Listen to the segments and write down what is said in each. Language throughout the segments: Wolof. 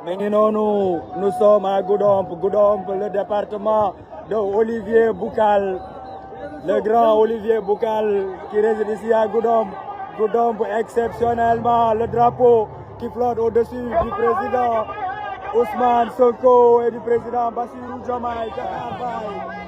Maintenant, nous sommes à Goudomp, le département de Olivier Boucal, le grand Olivier Boucal qui réside ici à Goudomp. Goudomp exceptionnellement, le drapeau qui flotte au-dessus du président Ousmane Sonko et du président Bassirou Diomaye Diakhar Faye.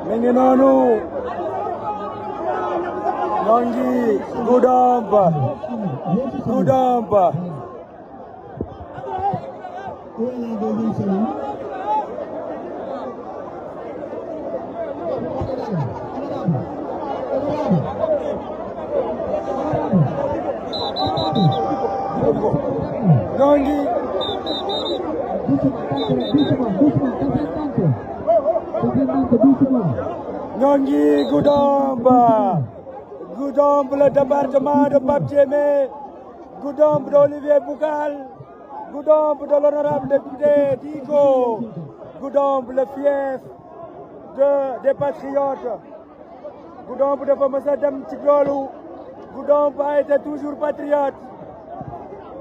Menginonu Nongi Goudomp Nongi Nongi Goudomp, le département de Pape Diémé, Goudomp d'Olivier Boucal, Goudomp de l'honorable député Digo, Goudomp le fief des patriotes, Goudomp de Famassa Dem Tiglolu, Goudomp a été toujours patriote.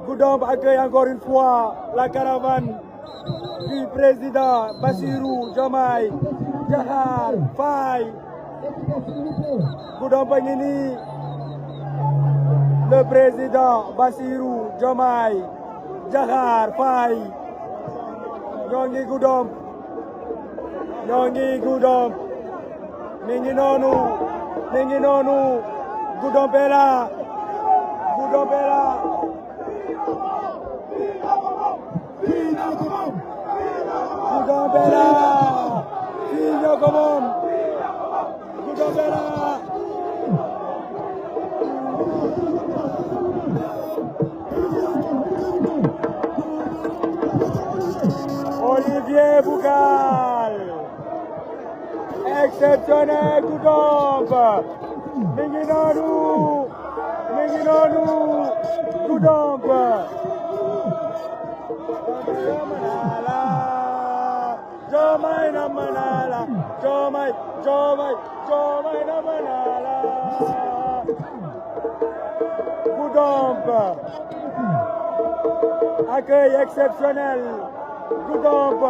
Goudomp accueille encore une fois la caravane du président Bassirou Diomaye Diakhar Faye. Goudomp a ngi nii le président Bassirou Diomaye Diakhar Faye ñoo ngi Goudomp mi ngi noonu Goudomp est là Goudomp est là fii ñoo ko moom Goudomp est là Olivier Boucal exceptionnel Goudomp mi ngi noonu Goudomp Diomaye namm naa la Diomaye namm naa la Goudomp accueil exceptionnel Goudomp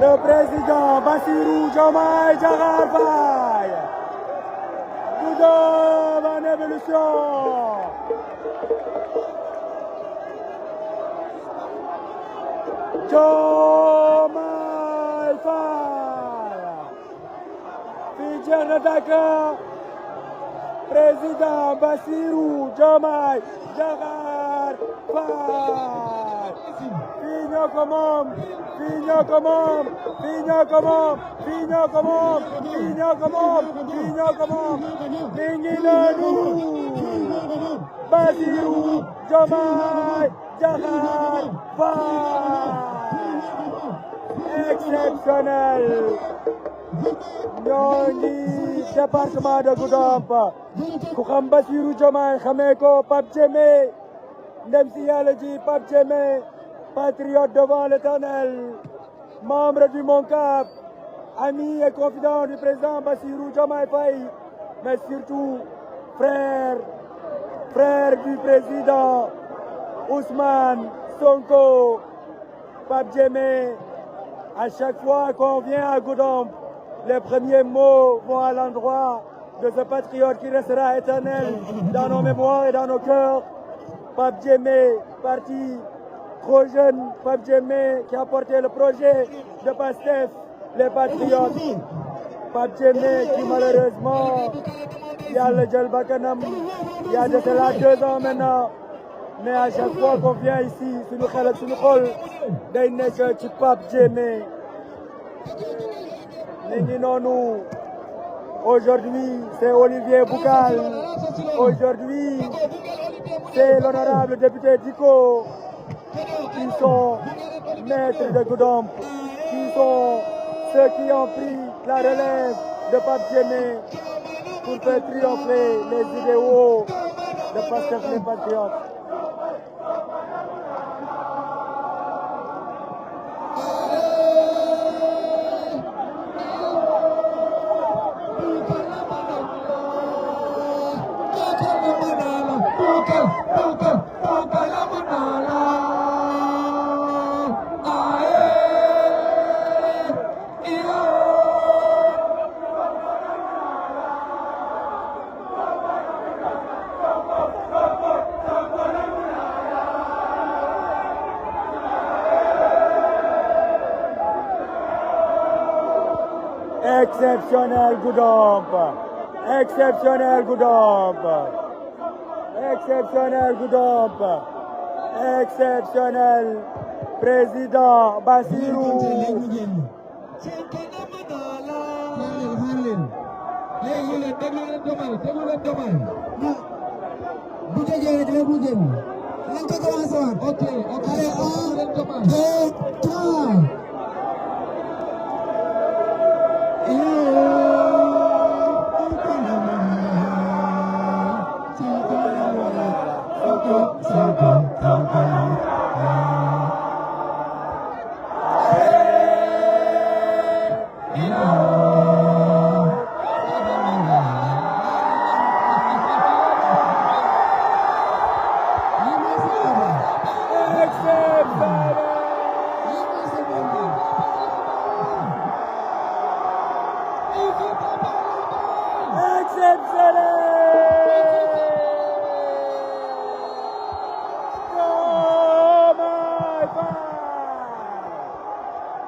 le président Bassirou Diomaye Diakhar Faye Goudomp en évolution Diomaye Faye chers attaquants, président Bassirou Diomaye Diakhar Faye. Fii ñoo ko moom, fii ñoo ko moom, fii ñoo ko moom, fii ñoo ko moom, fii ñoo ko moom, fii ñoo ko moom. Mi ngi noonu Bassirou Diomaye Diakhar Faye. Exceptionnel. ñoo ngi département de Goudomp ku xam Bassirou Diomaye xamee ko Pape Diémé ndem si yàlla ji Pape Diémé patriote devant l'éternel, membre du MONCAP, ami et confident du président Bassirou Diomaye Faye, mais surtout frère du président Ousmane Sonko. Pape Diémé, à chaque fois qu'on vient à Goudomp, les premiers mots vont à l'endroit de ce patriote qui restera éternel dans nos mémoires et dans nos cœurs. Pape Diémé, parti trop jeune, Pape Diémé qui a porté le projet de PASTEF, les patriotes. Pape Diémé qui malheureusement, il y a le gel bakanam, il y a de cela 2 ans maintenant. Mais à chaque fois qu'on vient ici, suñu xel ak suñu xol day nekk ci Pape Diémé. Aujourd'hui, c'est Olivier Boucal. Aujourd'hui, c'est l'honorable député Diko qui sont maîtres de Goudomp, qui sont ceux qui ont pris la relève de Pape Diémé pour faire triompher les idéaux de PASTEF les patriotes. Exceptionnel Goudomp, exceptionnel Goudomp, exceptionnel Goudomp, exceptionnel président Bassirou.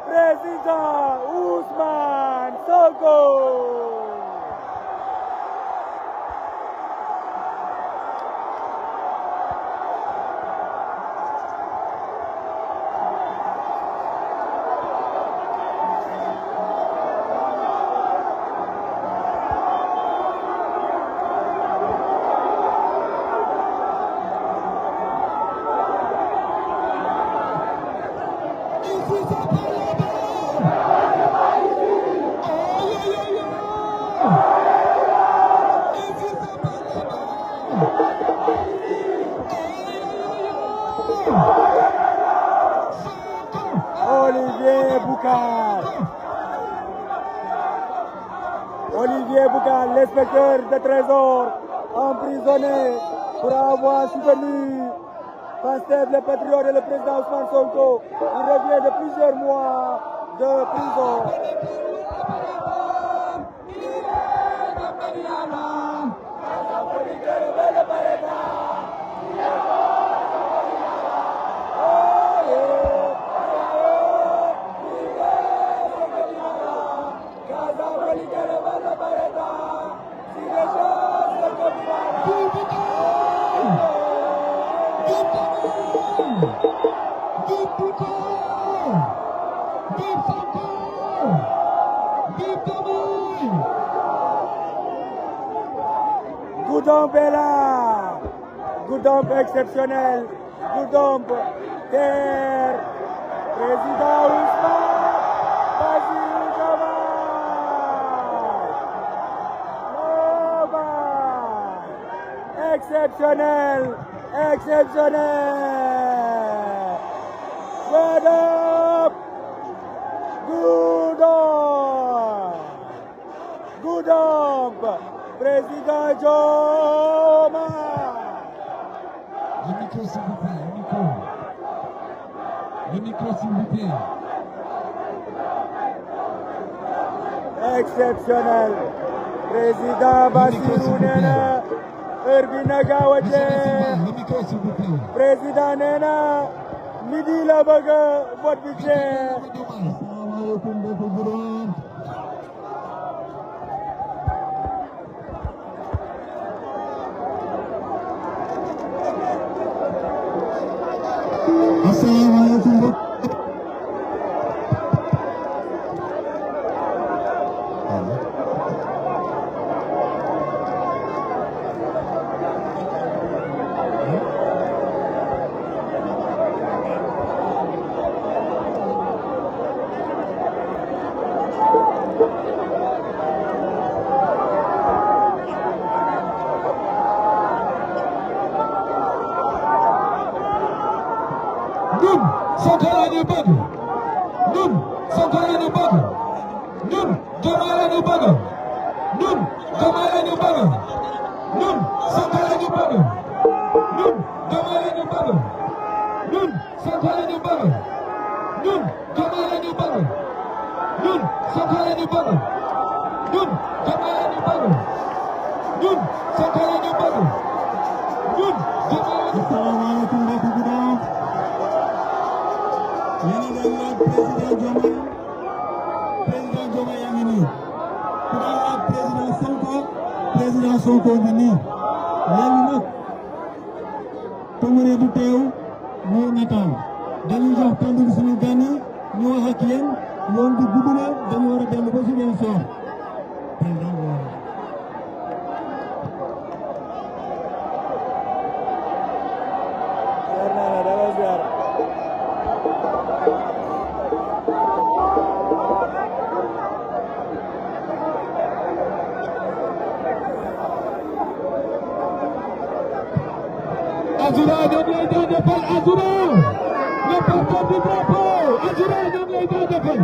Président Ousmane Sonko. Olivier Boucal, l'inspecteur de Trésor, emprisonné pour avoir soutenu PASTEF, les patriotes et le président Ousmane Sonko. Il revient de plusieurs mois de prison. Goudomp est là. Goudomp exceptionnel. Goudomp terre. Président Ousmane Bassirou Diomaye. Exceptionnel. Exceptionnel. Goudomp. Goudomp. Goudomp. Président Diomaye. Le micro s'il vous plaît, le micro. Le micro s'il vous plaît. Exceptionnel. Président Bassirou nee na heure bi na gaaw a jeex. Le micro s'il vous plaît. Président nee na midi la bëgg vote bi jeex. Asalaamaaleykum mbokk Goudomp. Asalaamaaleykum mbokk. ñun Sonko la ñu bëgg ñun Sonko la ñu bëgg ñun Diomaye la ñu bëgg ñun Diomaye la ñu bëgg ñun Sonko la ñu bëgg ñun Diomaye la ñu bëgg ñun Sonko la ñu bëgg ñun Diomaye la ñu bëgg ñun Sonko la ñu bëgg ñun Diomaye la ñu bëgg ñun Sonko la ñu bëgg ñun Diomaye la ñu bëgg. Asalaamaaleykum mbokk Goudomp. yéen a ngi laaj président Diomaye yaa ngi nii ku daan laaj président Sonko ngi nii léegi nag Toumaré du teew ñu nataal dañuy jox kàddu gi suñu gan yi ñu wax ak yéen yoon bi gudd na dañu war a dellu ba suñu soor Azoura ñoom lay jaajëfal Azoura le porteur du drapeau Azoura ñoom lay jaajëfal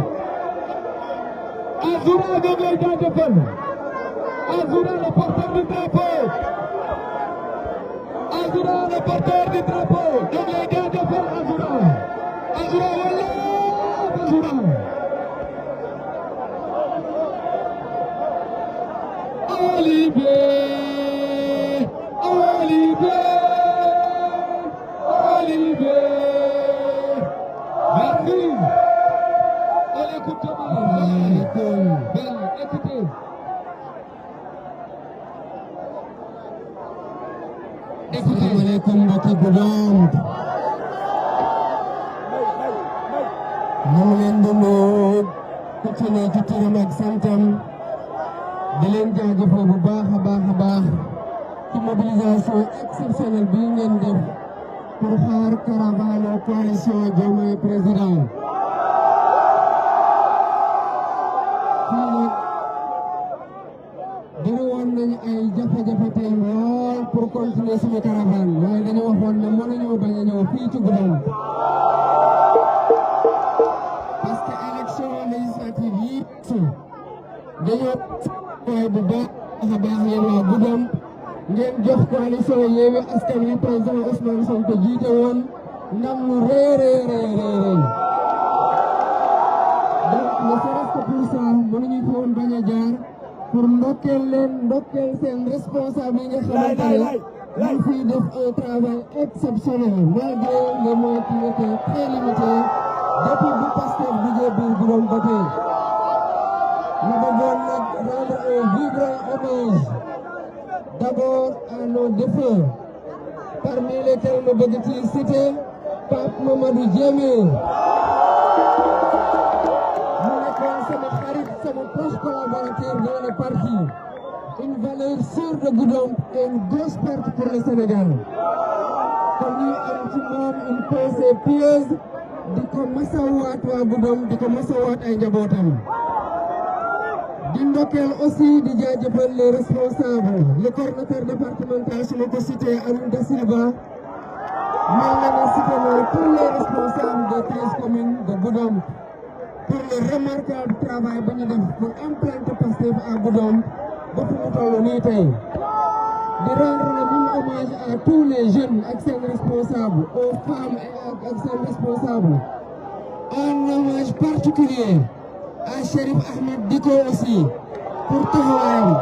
Azoura ñoom lay jaajëfal Azoura le porteur du drapeau Azoura le porteur du drapeau ñoom lay jaajëfal Azoura Azoura wala Azoura Olivier Olivier merci. On écoute écoutez. Asalaamaaleykum mbokki Goudomp. ñu ngi leen di nuyu ku ci ne ci turam ak santam di leen jaajëfal bu baax a baax ci mobilisation exceptionnelle bi ngeen def pour xaar caravane coalition Diomaye président. fii nag bëri woon nañu ay jafe-jafe tey lool pour continuer suñu caravane waaye dañu waxoon ne mënuñoo bañ a ñëw fii ci Goudomp parce que élection législative yi dañoo waaye bu baax a baax yéen waa Goudomp ngeen jox coalition Yewwi Askan Wi président Ousmane Sonko jiite woon ndam lu rëy donc ne serait-ce que pour ça mënuñu fi woon bañ a jaar pour ndokkeel seen responsable yi nga xamante ne ñu fiy def un travail exceptionnel malgré les moyens qui étaient très limités depuis bu Pastef duggee biir Goudomp ba tey ñu bëggoon nag rendre un vibrant hommage d'abord à nos défunts, parmi lesquels nous bëgg ci citer Pape Mamadou Diémé mu nekkoon sama xarit sama proche collaborateur dans le parti, une valeur sûre de Goudomp et une grosse perte pour le Sénégal. Kon ñu am ci moom une pensée pieuse di ko masawaat waa Goudomp di ko masawaat ay njabootam. Di ndokkeel aussi di jaajëfal les responsables, le coordinateur départemental su ma ko cité Alioune Da Silva, mais nga ne cité na tous les responsables des 13 communes de Goudomp pour le remarquable travail ba ñu def pour implanter Pastef à Goudomp ba fu mu toll nii tey. Di rendre le même hommage à tous les jeunes ak seen responsables, aux femmes ak seen responsables. Un hommage particulier à Chérif Ahmed Diko aussi pour taxawaayam.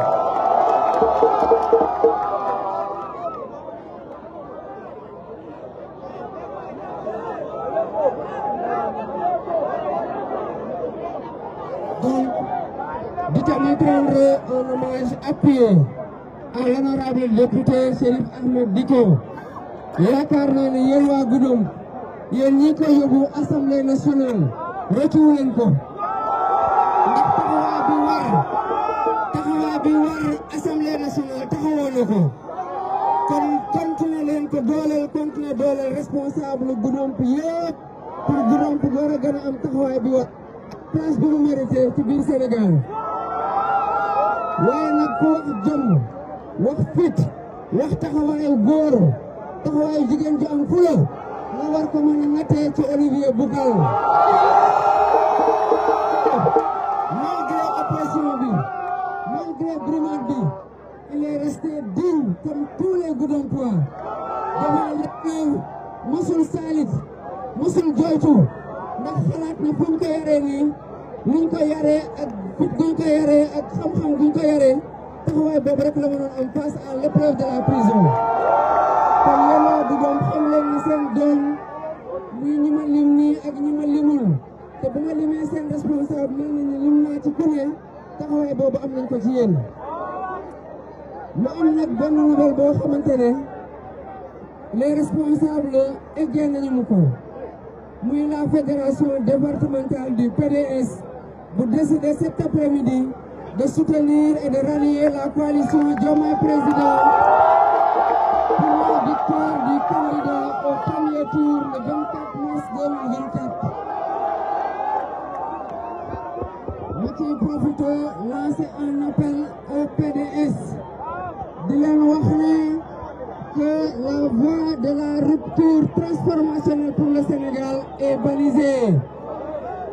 Donc, di tamit rendre un hommage appuyé à l'honorable député Chérif Ahmed Diko. Yaakaar naa ne yéen waa Goudomp yéen ñi ko yóbbu Assemblée nationale rëccu leen ko. Ndax taxawaay bi war Assemblée nationale taxawoo na ko. Kon continuer leen ko dooleel responsable Goudomp yëpp pour Goudomp war a gën a am taxawaay bi war place bi mu mérité ci biir Sénégal. Waaye nag ku wax jom wax fit wax taxawaayu góor taxawaayu jigéen ju am fula nga war ko mën a nattee ci Olivier Boucal. Malgré oppression bi, malgré brimade bi, il est resté digne comme tous les Goudompois. Devant l'épreuve, mosul salit, mosul joytu, ndax xalaat na fu ñu ko yaree nii, nuñ ko yaree ak fit guñ ko yaree ak xam-xam guñ ko yaree, taxawaay boobu rek la mënoon am face à l'épreuve de la prison. Kon yéen waa Goudomp xam leen ni seen doon muy ñi ma lim nii ak ñi ma limul. Te bu ma limee seen responsable mel na ni lim naa ci ku ne taxawaay boobu am nañ ko ci yéen. Ma am nag benn nouvelle boo xamante ne les responsables eggee nañu mu ko muy la fédération départementale du PDS bu décider cet après-midi de soutenir et de rallier la coalition Diomaye Président pour la victoire du candidat au premier tour le 24 mars 2024. Ma ciy profité lancer un appel au PDS di leen wax ne que la voie de la rupture transformationnelle pour le Sénégal est balisée,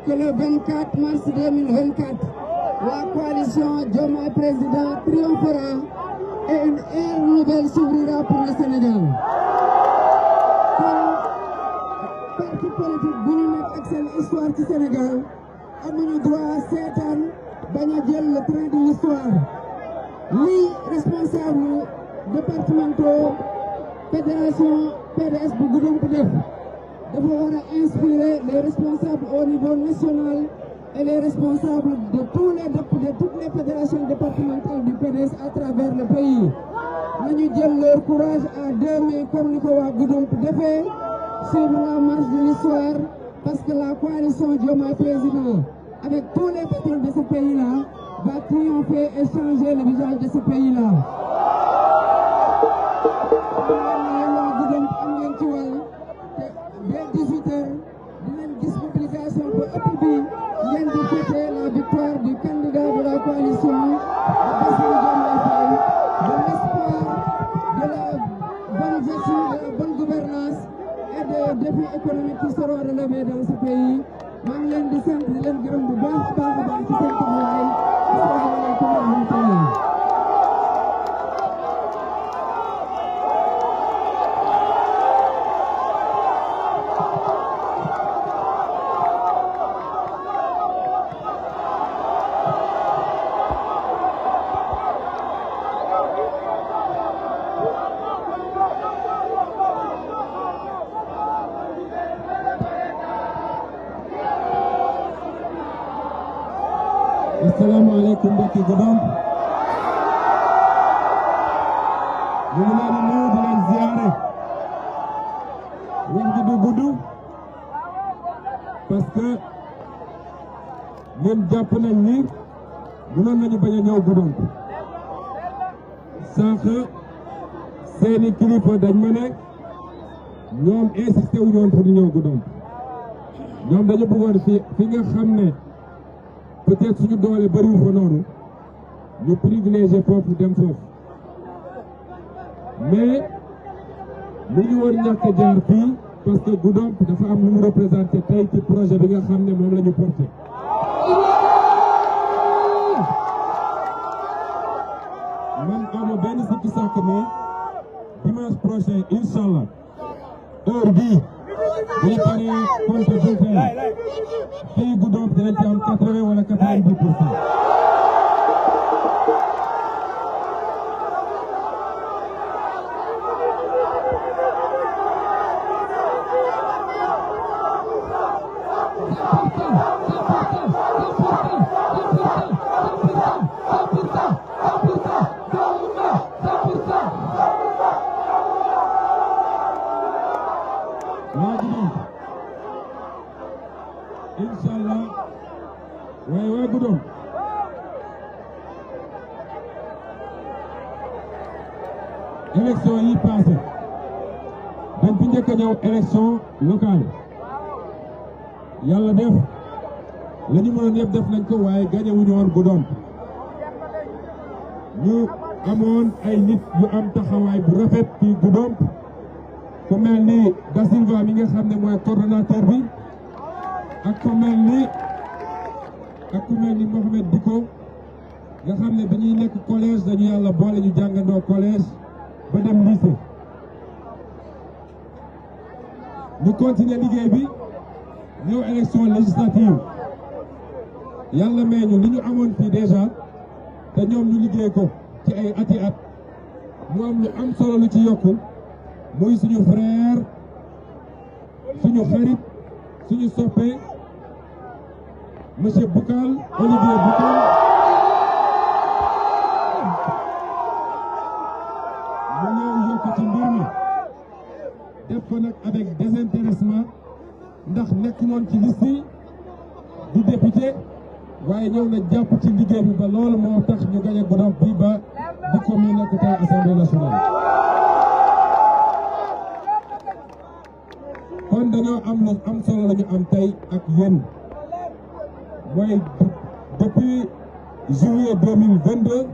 que le 24 mars 2024 la coalition Diomaye Président triomphera et une ère nouvelle s'ouvrira pour le Sénégal. Kon parti politique bu ñu nekk ak seen histoire ci Sénégal amuñu droit seetaan bañ a jël le train de l'histoire. Lii responsable départementaux fédération PDS bu Goudomp def dafa war a inspirer les responsables au niveau national et les responsables de toutes les fédérations départementales du PDS à travers le pays. Nañu jël leur courage à deux mains comme ni ko waa Goudomp defee suivre la marche de l'histoire parce que la coalition Diomaye Président avec tous les patrons de ce pays-là va triompher et changer le visage de ce pays-là. Goudomp am ngeen ci wàll te dès 18h dinañ gis mobilisation bu ëpp bi ngeen di fêter la victoire du candidat de la coalition Bassirou Diomaye Faye, de l'espoir de la bonne gestion, de la bonne gouvernance et des défis économiques qui seront relevés dans ce pays. maa ngi leen di sant di leen gërëm bu baax a baax ci seen taxawaay. Asalaamaaleykum wa rahmatulah. Asalaamaaleykum mbokki Goudomp ñu ngi leen di nuyu di leen ziare wax ji du gudd que ñun jàpp nañ ni mënoon nañu bañ a ñëw Goudomp sànq seeni kilifa dañ ma ne ñoom insisté wu ñoon pour ñu ñëw Goudomp ñoom dañu bëggoon fi nga xam ne peut-être suñu doole bëriwu fa noonu ñu privilégié foofu dem foofu mais lu ñu war ñàkk a jaar fii parce que Goudomp dafa am lu mu représenté tey ci projet bi nga xam ne moom la ñu porté man ama benn sikki sàkk ni dimanche prochain inshallah heure bii bu ñu paree compte bulletin fii Goudomp dinañ ci am 80 wala 90%. Inshallah waaye Goudomp élection yi passé dañ fi njëkk a ñëw élection locale yàlla def la ñu mënoon yëpp def nañ ko waaye gagné wuñu woon Goudomp ñu amoon ay nit yu am taxawaay bu rafet ci Goudomp ku mel ni Da Silva mi nga xam ne mooy coordonnateur bi ak ku mel ni Mohamed Diko nga xam ne ba ñuy nekk collège dañu yàlla boole ñu jàngandoo collège ba dem lycée ñu continuer liggéey bi ñëw élection législative yàlla may ñu li ñu amoon fii déjà te ñoom ñu liggéey ko ci ay ati at mu am lu am solo lu ci yokku muy suñu frère suñu xarit suñu soppe monsieur Boucal Olivier Boucal mu ñëw yokk ci mbir mi def ko nag avec désintéressement ndax nekk noon ci liste yi du député waaye ñëw na jàpp ci liggéey bi ba loolu moo tax ñu gañ a Goudomp bi ba di ko mi nekk tey assemblée nationale. kon dañoo am lu am solo la ñu am tey ak yéen mooy depuis juillet 2022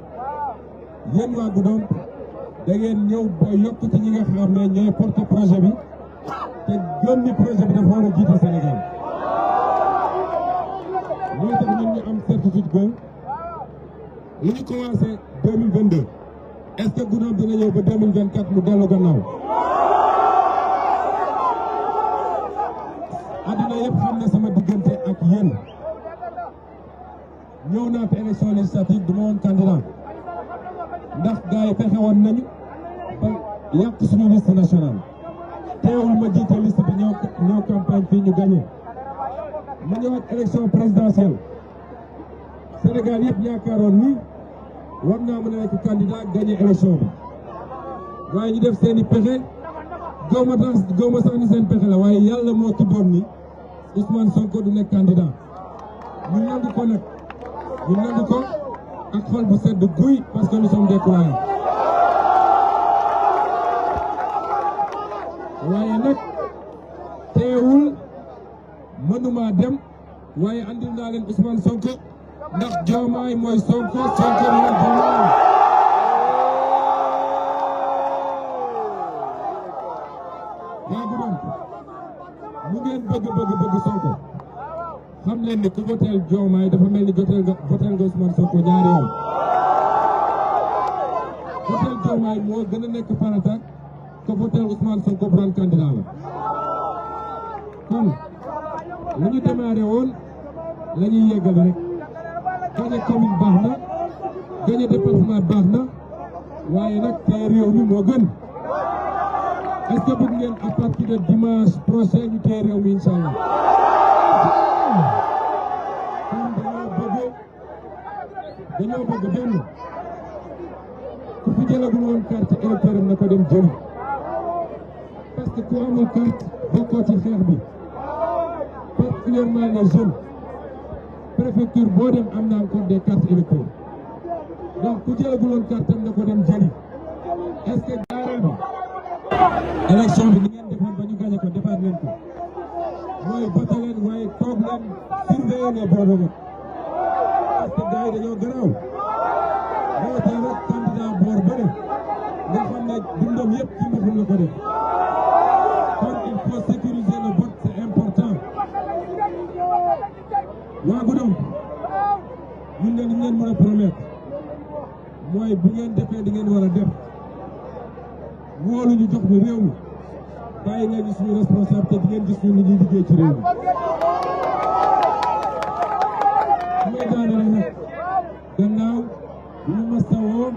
yéen waa Goudomp da ngeen ñëw ba yokk ci ñi nga xam ne ñooy porte projet bi te gëm ni projet bi dafa war a jiite Sénégal moo tax ñun ñu am certitude que lu ñu commencé 2022 est-ce que Goudomp dina ñëw ba 2024 mu dellu gannaaw adduna yëpp xam ne sama diggante ak yéen ñëw naa fi élection législative du ma woon candidat ndax gars yi fexe woon nañu ba yàq suñu liste nationale teewul ma jiite liste bi ñoo campagne fii ñu gagné ma ñëwaat élection présidentielle Sénégal yëpp yaakaaroon ni war naa mën a nekk candidat gagné élection bi waaye ñu def seen i pexe gaw ma sax ni seen pexe la waaye yàlla moo tuddoon ni Ousmane Sonko du nekk candidat ñu nangu ko nag ñu nangu ko ak xol bu sedd guy parce que nous sommes des croyants waaye nag teewul mënuma dem waaye andil naa leen Ousmane Sonko ndax Diomaye mooy Sonko Sonko mooy Diomaye waa Goudomp mu ngeen bëgg Sonko xam leen ni ku voteel Diomaye dafa mel ni voteel nga Ousmane Sonko ñaari yoon voteel Diomaye moo gën a nekk farata ko voteel Ousmane Sonko bu doon candidat la kon lu ñu démarré woon la ñuy yeggal rek gagné commune baax na gagné département baax na waaye nag tey réew mi moo gën est-ce que bëgg ngeen à partir de dimanche prochain ñu tey réew mi inshallah dañoo bëgg benn ku fi jëlagul woon carte électorale na ko dem jël parce que ku amul carte bokkoo ci xeex bi particulièrement les jeunes préfecture boo dem am na encore des cartes électorales donc ku jëlaguloon carte am na ko dem jëli est-ce que jaareel ba élection bi ni ngeen defoon ba ñu gagné ko defaat leen ko mooy voté leen waaye toog leen surveiller les bureaux de vote parce que gars yi dañoo garaaw voté rek candidat boor bële nga xam ne dundam yëpp ci mbaxum la ko def kon il faut sécuriser le vote c'est important waa Goudomp ñun de li ngeen mën a promettre mooy bu ngeen defee di ngeen war a def wóolu ñu jox ñu réew mi bàyyi ngeen ñu suñu responsabilité di ngeen gis ñun li ñuy liggéey ci réew mi. su may daaneel nag gannaaw bu ñu mastawoo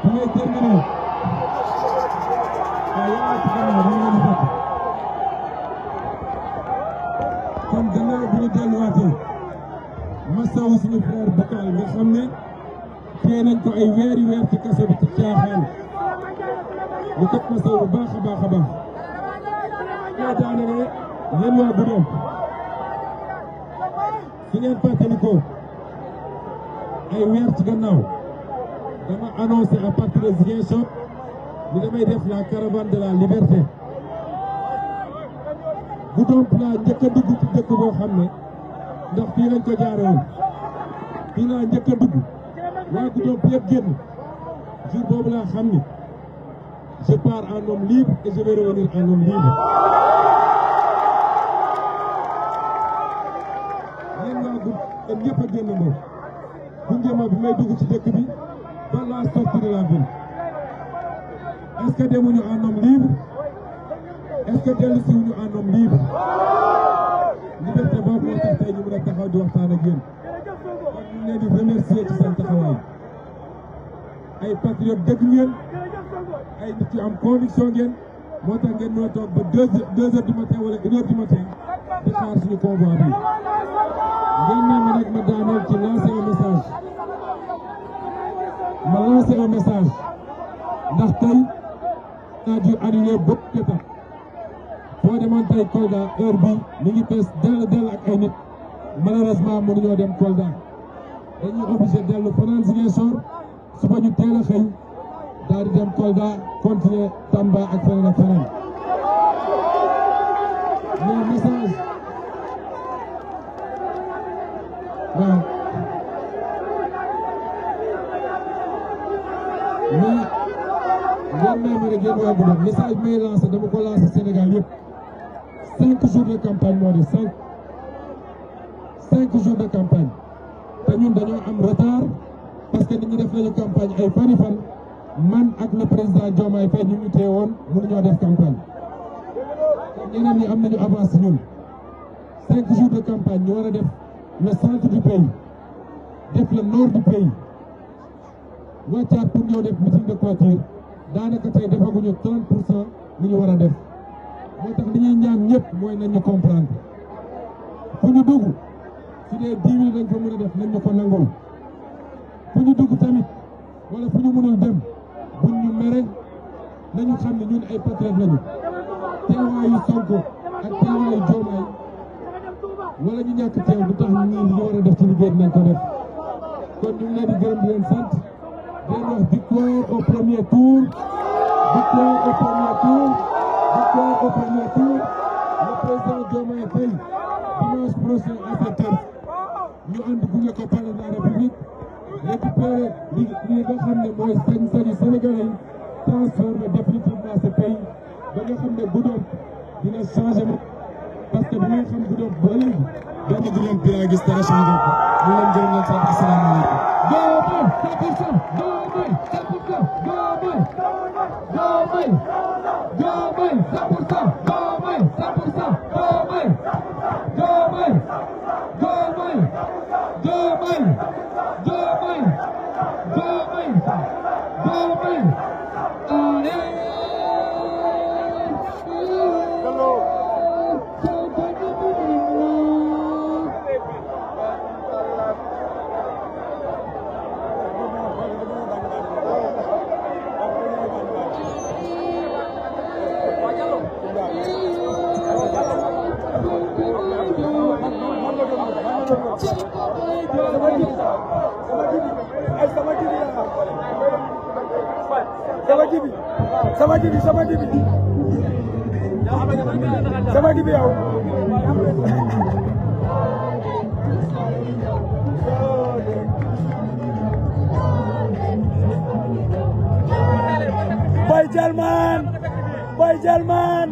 su may terminé waaye yaa ci gannaaw dama leen fàtt kon gannaaw bu ñu delluwaatee mastawu suñu frère Boucal nga xam ne téye nañ ko ay weer ci kaso bi ci caaxaan ñu kat mastaw bu baax a baax a baax moo daanele yéen waa Goudomp su ngeen fàttalikoo ay weer ci gannaaw dama annoncé à partir de Ziguinchor ni damay def la caravane de la liberté Goudomp laa njëkk a dugg ci dëkk boo xam ne ndax fii lañ ko jaarewoon fii laa njëkk a dugg waa Goudomp yëpp génn jour boobu laa xam ni je pars en homme libre et je vais revenir en homme libre. yéen waa Goudomp ñëpp a génn moom gunge ma bi may dugg ci dëkk bi ba la sortie de la ville est-ce que demuñu en homme libre est-ce que dellusiwuñu en homme libre liberté boobu moo tax tey ñu mën a taxaw di waxtaan ak yéen kon ñu leen di remercier ci seen taxawaay ay patriote dëgg ngeen ay nit yu am conviction ngeen moo tax ngeen mën a toog ba 2 heures du matin wala 1 heure du matin di xaar suñu convoi bi ngeen ne ma nag ma daaneel ci lancer un message ma lancer un message ndax tey naa dû annuler beaucoup d'étapes boo demoon tey Kolda heure bi mi ngi fees dell ak ay nit malheureusement mënuñoo dem Kolda dañuy obligé dellu fanaan Ziguinchor suba ñu teel a xëy daal di dem Kolda continuer Tamba ak feneen ak feneen mais message waaw mais ngeen may ma rek yéen waa Goudomp message may lancé dama ko lancé Sénégal yëpp 5 jours de campagne moo di 5 jours de campagne te ñun dañoo am retard parce que nit ñi def nañu campagne ay fani fan man ak le président Diomaye Faye ñu téye woon mënuñoo def campagne ñeneen ñi am nañu avance ñun 5 jours de campagne ñu war a def le centre du pays def le nord du pays wàccaat pour ñëw def meeting de clôture daanaka tey defaguñu 30% li ñu war a def moo tax li ñuy ñaan ñëpp mooy nañ ñu comprendre fu ñu dugg su dee 10 000 dañ fa mën a def nañ ñu ko nangul fu ñu dugg tamit wala fu ñu mënul dem buñ ñu mere nañu xam ne ñun ay patriotes lañu teewaayu Sonko ak teewaayu Diomaye wala ñu ñàkk teew du tax ñii li ñu war a def ci liggéey nañ ko def kon ñu ngi leen di gërëm di leen sant di leen wax victoire au premier tour victoire au premier tour victoire au premier tour le président Diomaye Faye dimanche prochain à 7 heures ñu ànd gunge ko palais de la République récupérer li nga xam ne mooy sañ-sañu Sénégalais yi transformer définitivement ce pays ba nga xam ne Goudomp dina changer parce que bi may xam Goudomp ba léegi benn Goudomp bi laa gis dara changé ko ñu leen gërëm leen sant asalaamaaleykum. Diomaye 100% Diomaye 100% Diomaye Diomaye Diomaye 100% Diomaye 100% Diomaye Diomaye Diomaye Diomaye Diomaye Diomaye Diomaye yow Boy Jalman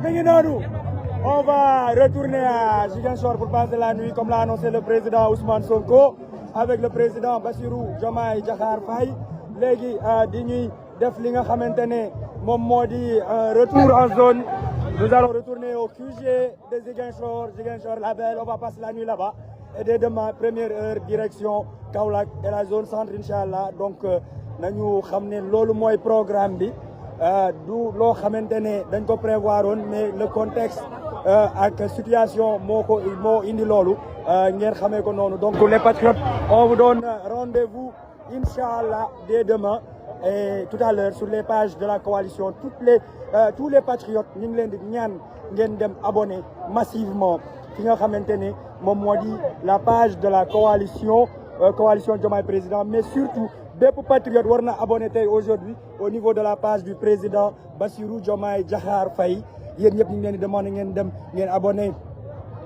mi ngi noonu. On va retourner à Ziguinchor pour passer la nuit comme l'a annoncé le président Ousmane Sonko avec le président Bassirou Diomaye Diakhar Faye léegi di ñuy def li nga xamante ne moom moo di retour en zone. Nous allons retourner au QG de Ziguinchor, la Belle, on va passer la nuit là-bas. Et dès demain, première heure, direction Kaolack et la zone centre, Inch'Allah. Donc, nañu xam ne loolu mooy programme bi du loo xamante ne dañ ko prévoir woon mais le contexte ak situation moo indi loolu ngeen xamee ko noonu. Donc, les patriotes, on vous donne rendez-vous, Inch'Allah, dès demain. Et tout à l'heure sur les pages de la coalition tous les patriotes ñu ngi leen di ñaan ngeen dem abonné massivement fi nga xamante ne moom moo di la page de la coalition Diomaye Président, mais surtout bépp patriote war na abonné tey aujourd'hui au niveau de la page du président Bassirou Diomaye Diakhar Faye. Yéen ñëpp ñu ngi leen di demandé ngeen dem ngeen abonné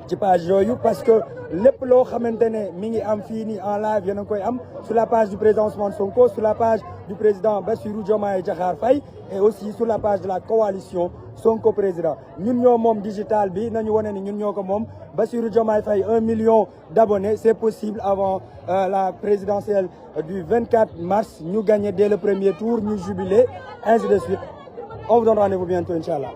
ci page yooyu parce que lépp loo xamante ne mi ngi am fii nii en live yéen a ngi koy am sur la page du président Ousmane Sonko, sur la page du président Bassirou Diomaye Diakhar Faye et aussi sur la page de la coalition Sonko président. ñun ñoo moom digital bi nañu wane ni ñun ñoo ko moom. Bassirou Diomaye Faye 1 million d'abonnés, c'est possible avant la présidentielle du 24 mars ñu gagner dès le premier tour, ñu jubiler, ainsi de suite. On vous donne rendez-vous bientôt, Inch'Allah.